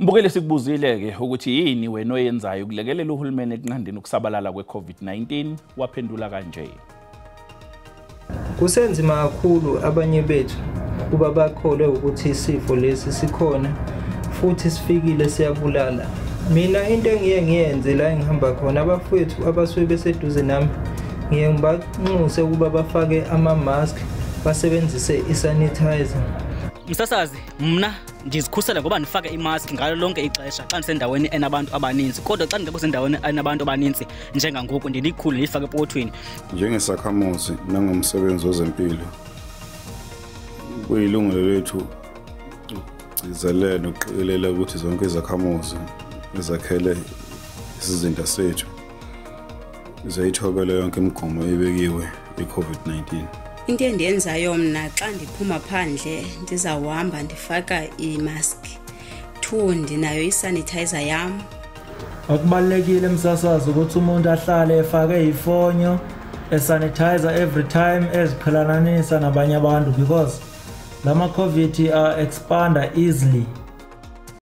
Mbukeli, sikubuzile-ke ukuthi yini wena oyenzayo ukulekelela uhulumeni ekunqandeni ukusabalala kwe-COVID-19. Waphendula kanje. Kusenzima kakhulu abanye bethu kuba bakholwe ukuthi isifo lesi sikhona futhi sifikile, siyabulala. Mina into engiye ngiyenze la engihamba khona, abafowethu abasuke beseduze nami ngiye ngibanxuse ukuba bafake ama-mask, basebenzise i-sanitizer. Msasazi, mna ndizikhusela ngoba ndifake imaski ngalo lonke ixesha xa ndisendaweni enabantu abaninzi, kodwa xa ndingekho sendaweni enabantu abaninzi njengangoku ndilikhulu ndiyifake epokothweni. Njengesakhamuzi nangomsebenzi wezempilo, kuyilungelo lethu ukugcizelela nokuqikelela ukuthi zonke izakhamuzi ezakhele isizinda sethu ziyayithobela yonke imigomo ebekiwe i-COVID-19. Into endiyenzayo mna xa ndiphuma phandle ndizawuhamba ndifaka imask, 2 ndinayo isanitizer yam. Okubalulekile, msasazi, ukuthi umuntu ahlale efake ifonyo, esanitizer every time eziqhelananisa nabanye abantu, because lama COVID expanda easily.